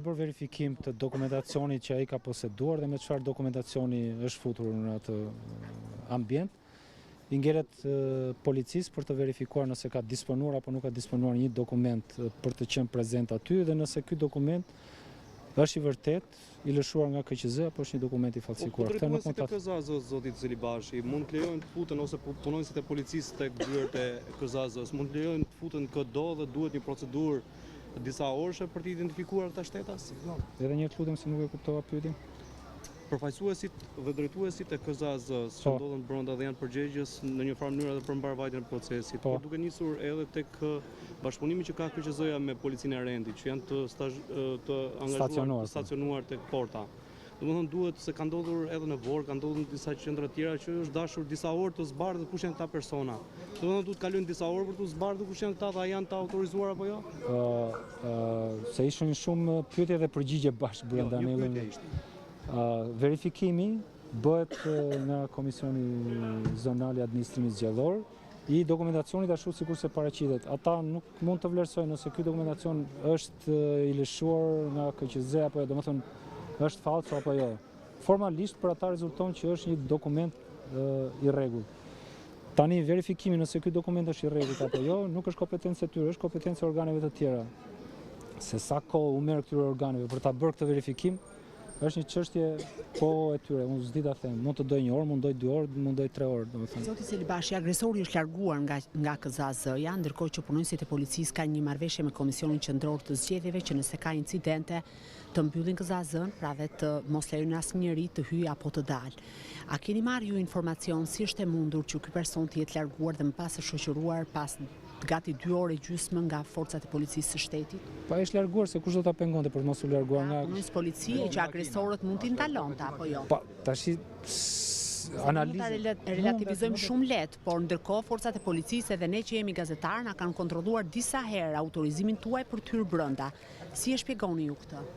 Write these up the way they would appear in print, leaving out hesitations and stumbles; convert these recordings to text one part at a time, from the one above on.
Bërë verifikim të dokumentacionit që ai ka poseduar dhe me çfarë dokumentacioni është futur në atë ambient. I ngelet policisë për të verifikuar nëse ka disponuar apo nuk ka disponuar një dokument për të qenë prezent aty dhe nëse ky dokument është i vërtetë, i lëshuar nga KQZ apo është një dokument i falsifikuar. Po drejtuesit e KZAZ-së, zoti Celibashi, mund të lejojnë të futen ose punonjësit e policisë tek dyert e KZAZ-së, mund të lejojnë të futen këdo dhe duhet një procedurë disa orëshe për të identifikuar këta shtetas? Edhe një herë të lutem se nuk e kuptova pyetjen. Përfaqësuesit dhe drejtuesit e KZAZ-së që po. ndodhen brenda dhe janë përgjegjës në një farë mënyrë edhe për mbarëvajtjen e procesit, po. por duke nisur edhe tek bashkëpunimi që ka KQZ-ja me policinë e rendit, që janë të stazh, të angazhuar, të po. stacionuar tek porta. Domethënë duhet se ka ndodhur edhe në Vorë, ka ndodhur në disa qendra të tjera që është dashur disa orë të zbardhet kush janë këta persona. Domethënë duhet të kalojnë disa orë për t'u zbardhur kush janë këta dhe a janë të autorizuar apo jo? Ë ë se ishin shumë pyetje dhe përgjigje bashkë brenda jo, një pyetje ishte. Ë verifikimi bëhet nga Komisioni Zonal i Administrimit Zgjedhor i dokumentacionit ashtu sikurse paraqitet. Ata nuk mund të vlerësojnë nëse ky dokumentacion është i lëshuar nga KQZ apo jo, domethënë është fallco apo jo. Formalisht për ata rezulton që është një dokument i rregullt. Tani verifikimi nëse ky dokument është i rregullt apo jo, nuk është kompetencë e tyre, është kompetencë e organeve të tjera. Se sa kohë u merr këtyre organeve për ta bërë këtë verifikim, Është një çështje po e tyre, unë s'di ta them. Mund të dojë një orë, mund dojë dy orë, mund dojë tre orë, domethënë. Zoti Celibashi, agresori është larguar nga nga KZAZ-ja, ndërkohë që punonjësit e policisë kanë një marrëveshje me Komisionin Qendror të Zgjedhjeve që nëse ka incidente të mbyllin KZAZ-në, pra dhe të mos lejojnë asnjë njeri të hyjë apo të dalë. A keni marrë ju informacion si është e mundur që ky person të jetë larguar dhe më pas është shoqëruar pas gati dy orë e gjysmë nga forcat e policisë së shtetit. Po ai është larguar se kush do ta pengonte për të mos u larguar nga. Ka punonjës policie që agresorët mund t'i ndalonte apo jo? Po tashi analizë. Mund ta relativizojmë shumë lehtë, por ndërkohë forcat e policisë edhe ne që jemi gazetarë na kanë kontrolluar disa herë autorizimin tuaj për të hyrë brenda. Si e shpjegoni ju këtë?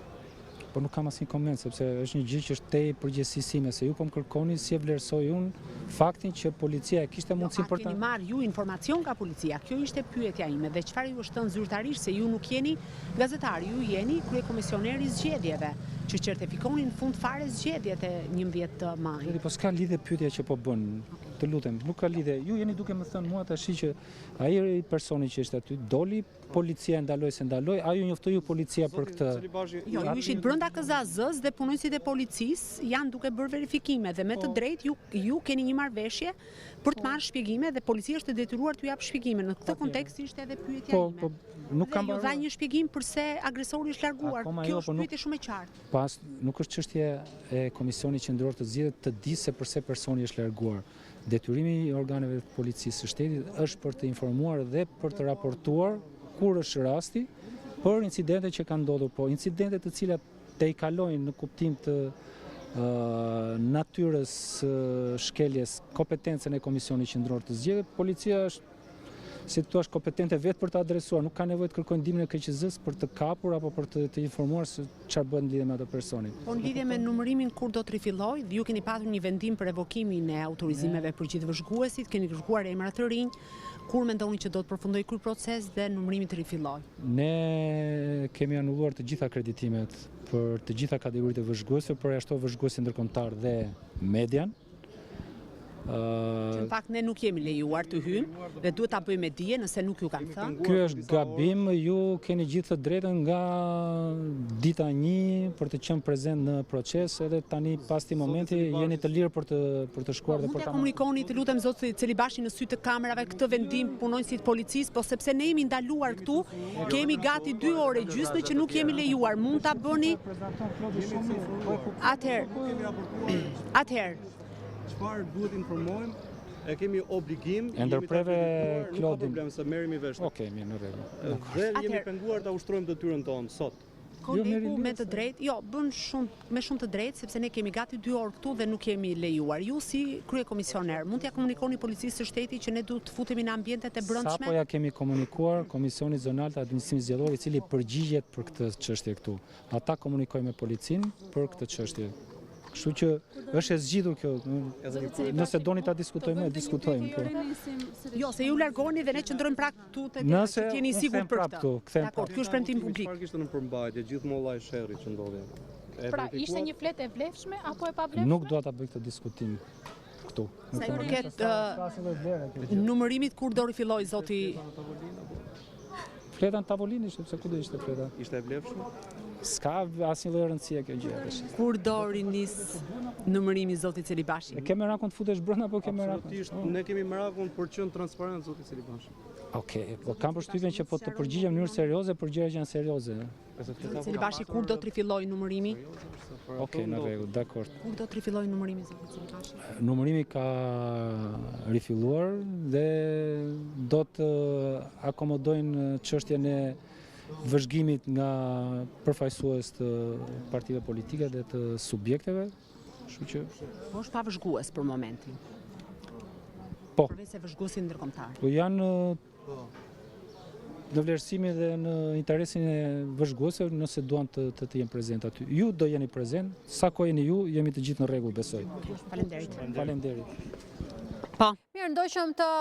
Po nuk kam asnjë koment, sepse është një gjë që është tej përgjegjësisë sime, se ju po më kërkoni si e vlerësoj unë faktin që policia e kishte jo, mundësinë për ta... A keni marrë ju informacion nga policia? Kjo ishte pyetja ime dhe çfarë ju është thënë zyrtarisht se ju nuk jeni gazetar, ju jeni kryekomisioneri i zgjedhjeve, që certifikoni në fund fare zgjedhjet e 11 majit. Po s'ka lidhje pyetja që po bën, të lutem, nuk ka lidhje. Ju jeni duke më thënë mua tashi që ai personi që ishte aty doli Policia e ndaloi s'e ndaloi, a ju njoftoi ju policia për këtë? Jo, ju ishit brenda KZAZ-së dhe punonjësit e policisë janë duke bërë verifikime dhe me të po. drejtë ju ju keni një marrëveshje për të po. marrë shpjegime dhe policia është e detyruar t'ju japë shpjegime. Në këtë kontekst ishte edhe pyetja po, ime. Po, nuk kam Ju dha një shpjegim përse agresori është larguar. Kjo jo, është pyetje shumë e qartë. Pas, nuk është çështje e Komisionit Qendror të Zgjedhjeve të di se përse personi është larguar. Detyrimi i organeve të policisë së shtetit është për të informuar dhe për të raportuar kur është rasti për incidente që kanë ndodhur, po incidente të cilat tejkalojnë në kuptim të natyrës shkeljes kompetencën e Komisionit Qendror të Zgjedhjeve, policia është si të thuash kompetente vetë për të adresuar, nuk ka nevojë të kërkojnë ndihmën e KQZ-së për të kapur apo për të, të informuar se çfarë bëhet në lidhje me atë personin. Po në lidhje me numërimin kur do të rifillojë, ju keni patur një vendim për revokimin e autorizimeve për gjithë vëzhguesit, keni kërkuar emra të rinj, kur mendoni që do të përfundojë ky proces dhe numërimi të rifillojë? Ne kemi anulluar të gjitha akreditimet për të gjitha kategoritë e vëzhguesve, përjashto vëzhguesin ndërkombëtar dhe median. Që në fakt ne nuk jemi lejuar të hyjmë dhe duhet ta bëjmë me dije nëse nuk ju kanë thënë. Ky është gabim, ju keni gjithë të drejtën nga dita një për të qenë prezent në proces edhe tani pas këtij momenti jeni të lirë për të për të shkuar po, dhe për ta. Mund ta komunikoni, të lutem zoti Celibashi në sy të kamerave këtë vendim punonjësit të policisë, po sepse ne jemi ndaluar këtu, kemi gati 2 orë e gjysmë që nuk jemi lejuar. Mund ta bëni? Atëherë. Atëherë. Çfarë duhet informojmë? E kemi obligim, e ndërpreve Klodin. Nuk ka problem se merremi vesh. Okej, mirë, në rregull. Dhe jemi penguar ta ushtrojmë detyrën tonë sot. Kolegu me të drejtë, jo, bën shumë me shumë të drejtë sepse ne kemi gati 2 orë këtu dhe nuk jemi lejuar. Ju si kryekomisioner, mund t'ia komunikoni policisë së shtetit që ne duhet të futemi në ambientet e brendshme? Sapo ia kemi komunikuar Komisionit Zonal të Administrimit Zgjedhor, i cili përgjigjet për këtë çështje këtu. Ata komunikojnë me policinë për këtë çështje. Kështu që është e zgjidhur kjo. Nëse doni ta diskutojmë, e diskutojmë. Po. Jo, se ju largoheni dhe ne qëndrojmë pra këtu te dera, që të jeni i sigurt për këtë. Dakord, ky është premtim publik. Çfarë kishte në përmbajtje, gjithë molla e sherrit që ndodhi? Pra, ishte një fletë e vlefshme apo e pavlefshme? Nuk dua ta bëj këtë diskutim këtu. Sa i përket numërimit kur do rifillojë zoti Fleta në tavolinë ishte, pse ku do ishte fleta? Ishte e vlefshme? S'ka asnjë lloj rëndësie kjo gjë tash. Kur do rinisë numërimi zoti Celibashi? E ke merakun të futesh brenda apo ke merakun? Absolutisht, ne kemi merakun për të qenë transparent zoti Celibashi. Okej, po kam përshtypjen që po të përgjigjem në mënyrë serioze për gjëra që janë serioze. Celibashi kur do të rifillojë numërimi? Okej, në rregull, dakord. Kur do të rifillojë numërimi zoti Celibashi? Numërimi ka rifilluar dhe do të akomodojnë çështjen e vëzhgimit nga përfaqësues të partive politike dhe të subjekteve, kështu që Po është pa vëzhgues për momentin. Po. Përveç se vëzhguesit ndërkombëtarë. Po janë në vlerësimin dhe në interesin e vëzhguesve nëse duan të të, të jenë prezent aty. Ju do jeni prezent, sa kohë jeni ju, jemi të gjithë në rregull, besoj. Faleminderit. Faleminderit. Po. Mirë, ndoqëm të.